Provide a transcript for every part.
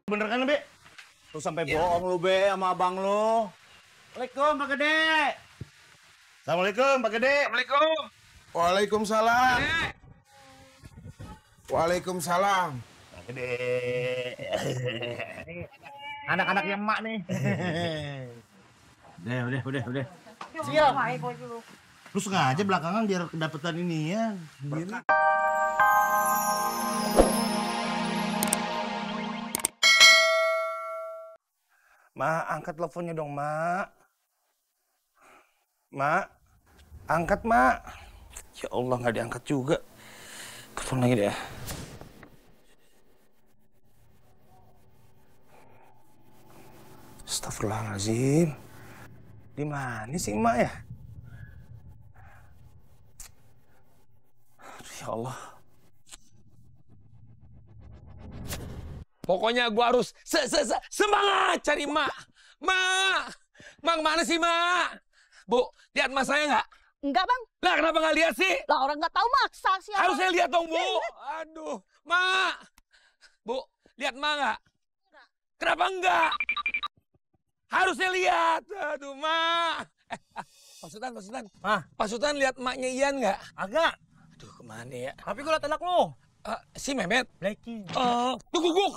Bener kan, Be? Lu sampai bohong lu, Be, sama abang lu. Assalamualaikum, Pak Gede. Assalamualaikum, Pak Gede. Assalamualaikum. Waalaikumsalam. Waalaikumsalam. Pak Gede. Anak-anaknya emak nih. Udah. Siap. Lu sengaja belakangan biar kedapetan ini ya. Ma, angkat teleponnya dong, Ma. Ma, angkat, Ma. Ya Allah, nggak diangkat juga. Telepon lagi deh. Astagfirullahaladzim. Di mana sih, Mak ya? Aduh, ya Allah. Pokoknya gua harus semangat cari Mak. Mak mana sih, Mak? Bu, lihat Mak saya nggak? Enggak, Bang. Lah, kenapa nggak lihat sih? Lah, orang nggak tahu maksa siapa. Harus saya lihat dong, Bu. Aduh, Mak. Bu, lihat Mak nggak? Kenapa enggak? Harus saya lihat. Aduh, Mak. Pak Sultan. Pak Sultan lihat Maknya Ian nggak? Agak. Aduh, kemana ya? Tapi gue liat anak lu. Si Mehmet? Blacky. Tunggu.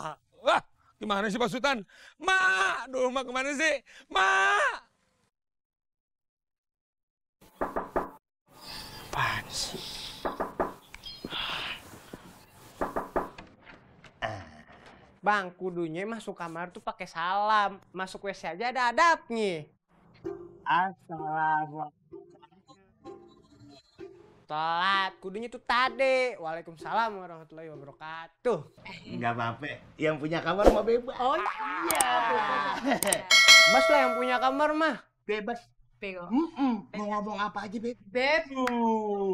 Wah, gimana sih Pak Sultan? Mak, aduh, Mak kemana sih? Mak! Apaan sih? Bang, kudunya masuk kamar tuh pakai salam. Masuk WC aja ada adabnya. Assalamualaikum. Telat, kudunya tuh tadi. Waalaikumsalam warahmatullahi wabarakatuh. Enggak apa-apa. Yang punya kamar mah bebas. Oh iya. Mas lah yang punya kamar mah. Bebas. Bego. Mau ngomong apa aja, Beb? Beb.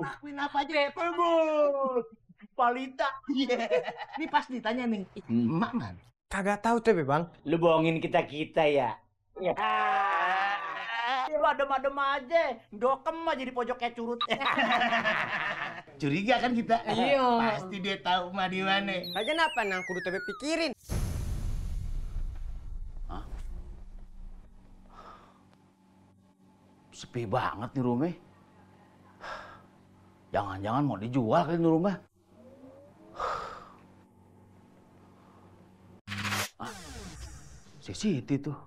Lakuin apa aja, Beb? Bebas. Palita. Iya. Ini pas ditanya nih. Emak mana? Kagak tahu tuh, Bang. Lu bohongin kita ya. Lu adem-adem aja. Dokem aja di pojok kayak curut. Curiga kan kita? Iya. Pasti dia tahu mah di mana. Lagian apa nang kudu tebe pikirin. Sepi banget nih rumah. Jangan-jangan mau dijual kali nih rumah. Si Siti tuh.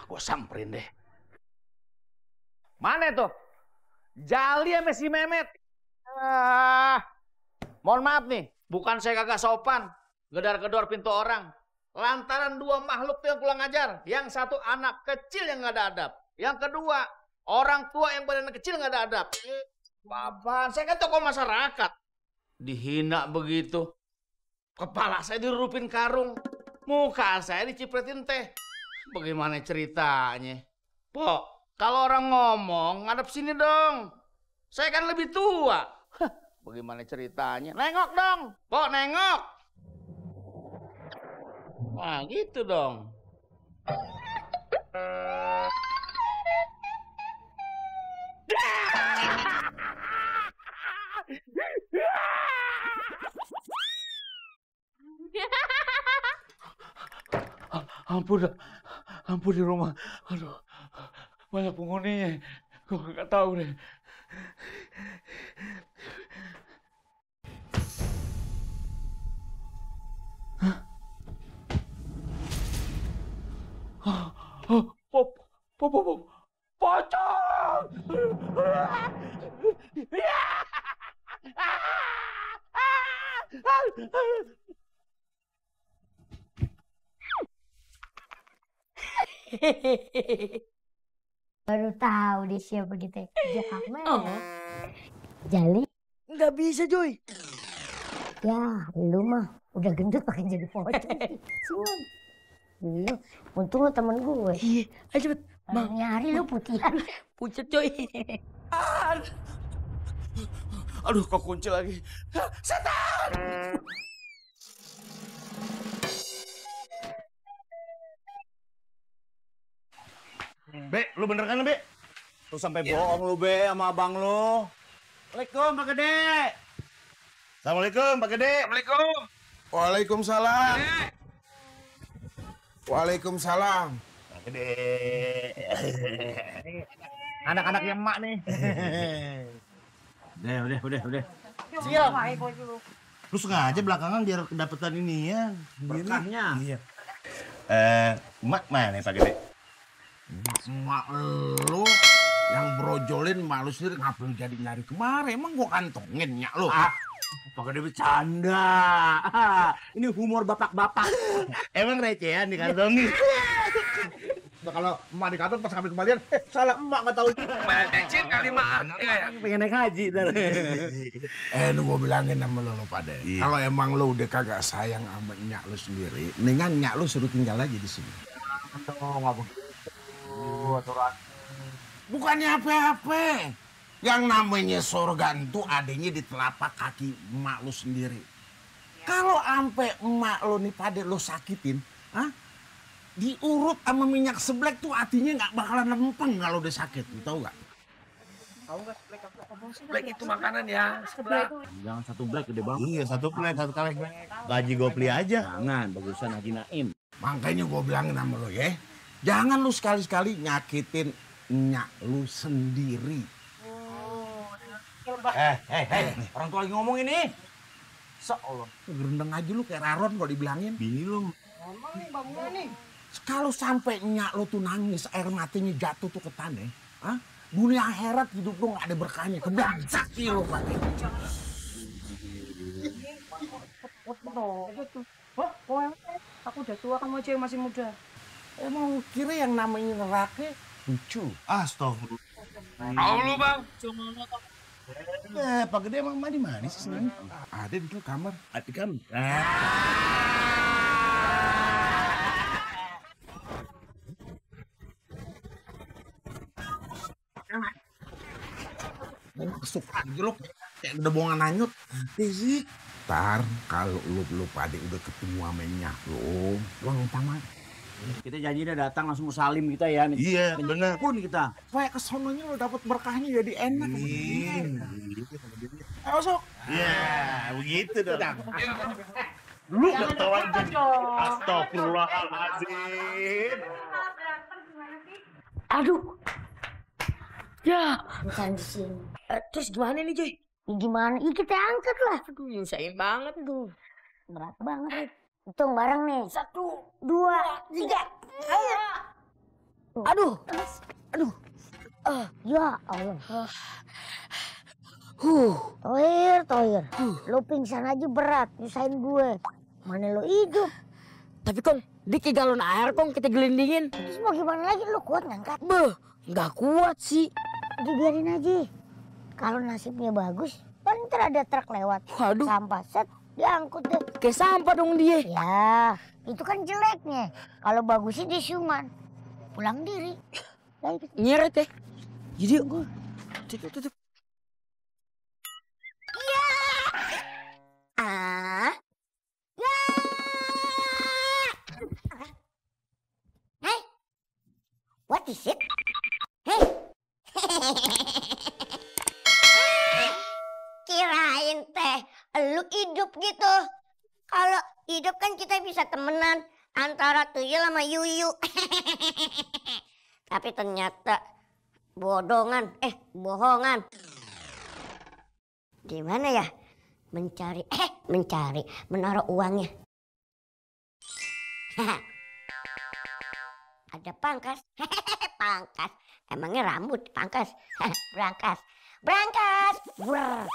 Gua samperin deh. Mana tuh? Jali sama si Mehmet. Mohon maaf nih, bukan saya kagak sopan. Gedar-gedor pintu orang. Lantaran dua makhluk tuh yang kurang ajar. Yang satu anak kecil yang nggak ada adab. Yang kedua, orang tua yang badannya kecil nggak ada adab. Apaan? Saya kan tokoh masyarakat. Dihina begitu. Kepala saya dirupin karung. Muka saya dicipretin teh. Bagaimana ceritanya? Pok, kalau orang ngomong, ngadep sini dong. Saya kan lebih tua. Bagaimana ceritanya? Nengok dong. Pok, nengok. Wah, gitu dong. Ampun di rumah. Aduh, banyak penghuninya. Gue nggak tahu deh. Pocong! Baru tahu dia siapa kita. Jali. Nggak bisa, Joy. Ya, lu mah udah gendut pakai jadi pocong. Sini. Lu, untung lu temen gue. Iya, ayo cepet. Bang nyari lu putihan. Pucet, Joy. Aduh, kok kunci lagi. Setan! Be, lu bener kan, Be? Lu sampai bohong lu, Be, sama abang lu. Assalamualaikum, Pak Gede. Assalamualaikum, Pak Gede. Assalamualaikum. Waalaikumsalam. Waalaikumsalam. Pak Gede. Anak-anaknya emak nih. Udah. Siap. Lu sengaja belakangan biar kedapetan ini ya. Berkahnya. Iya. Emak mana Pak Gede? Emak lu yang brojolin emak lu sendiri ngapain jadi nyari kemarin? Emang gua kantongin nyak lu. Pak Gede bercanda. Ini humor bapak-bapak. Emang recehan dikantongin. Nah, kalau emak di kantor pas ngambil kembalian, salah emak nggak tahu. Bensin kali mak. Pengen naik haji. Lu gua bilangin sama lu pada. Iya. Kalau emang lu udah kagak sayang sama nyak lu sendiri, mendingan nyak lu suruh tinggal aja di sini. Bukannya apa-apa. Yang namanya sorga itu adanya di telapak kaki emak lu sendiri. Kalau ampe emak lu nih pada lu sakitin, diurut sama minyak seblek tuh artinya nggak bakalan lempeng kalau udah sakit, lu tahu nggak? Black itu makanan ya. Sebelah. Jangan satu black gede banget. Iya, satu black, satu kaleng. Gaji Gopli aja. Jangan, bagusan Haji Naim. Makanya gue bilangin sama lu ya, jangan lu sekali-sekali nyakitin nyak lu sendiri. Orang tua lagi ngomong ini. Seolah gerendeng aja lu kayak Raron kalau dibilangin. Bini lu. Kalau sampai nyak lu tuh nangis, air matinya jatuh tuh ke tanah, dunia akhirat hidup lu nggak ada berkahnya. Kedangsak sih lu Pak. Aku udah tua, kamu aja yang masih muda. Emang kira yang namanya neraka lucu. Astagfirullah. Tahu lu bang. Pak Gede emang mandi mana sih sebenarnya? Ada di tuh kamar. Hati kan? Suka aja lu kayak udah bongan anyut. Sih. Ntar kalau lu pada udah ketemu sama nyak lu minta maaf. Kita janji udah datang langsung musalim kita ya. Iya, benar. Pun kita. Supaya kesononya lu dapat berkahnya jadi enak. Ayo sok. Iya, begitu dong. Dulu udah tahu aja. Astagfirullahaladzim. Aduh. Ya. Bukan di sini. Terus gimana nih, Joy? Ya gimana? Ya kita angkat lah. Aduh, nyusahin banget tuh. Berat banget. Hitung bareng nih. 1, 2, 3. Aduh. Aduh. Ya Allah. Tohir. Lu pingsan aja berat, nyusahin gue. Mana lu hidup? Tapi Kong, di galon air Kong kita gelindingin. Terus mau gimana lagi, lu kuat ngangkat? Beuh, nggak kuat sih. Udah biarin aja. Kalau nasibnya bagus, paling ntar ada truk lewat. Waduh. Sampah set, diangkut deh. Kayak sampah dong dia. Ya, itu kan jeleknya. Kalau bagusnya dia siuman. Pulang diri. Nyeret ya. Jadi gue tutup. Hey, what is it? Hey, kirain teh lu hidup gitu. Kalau hidup kan kita bisa temenan antara tuyul sama yuyu. Tapi ternyata bohongan. Gimana ya? Mencari, menaruh uangnya. Ada pangkas. Pangkas. Emangnya rambut pangkas. Berangkas. Brr.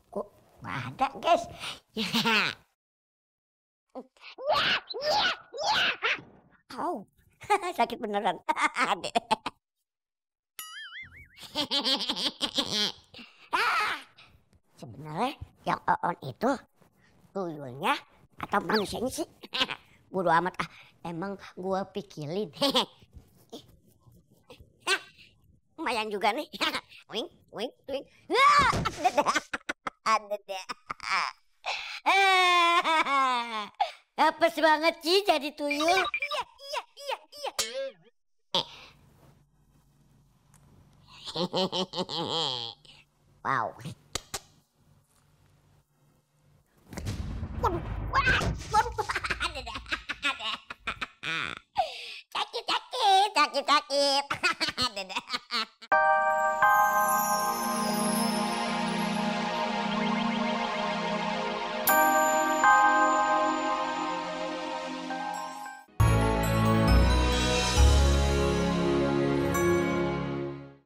Kok nggak ada, guys? Au. Sakit beneran. Sebenarnya yang on itu tuyulnya atau manusianya sih? Bodo amat emang gua pikirin. Lumayan juga nih. Wing. Ada deh. Apes banget sih jadi tuyul. Iya. Wow. sakit.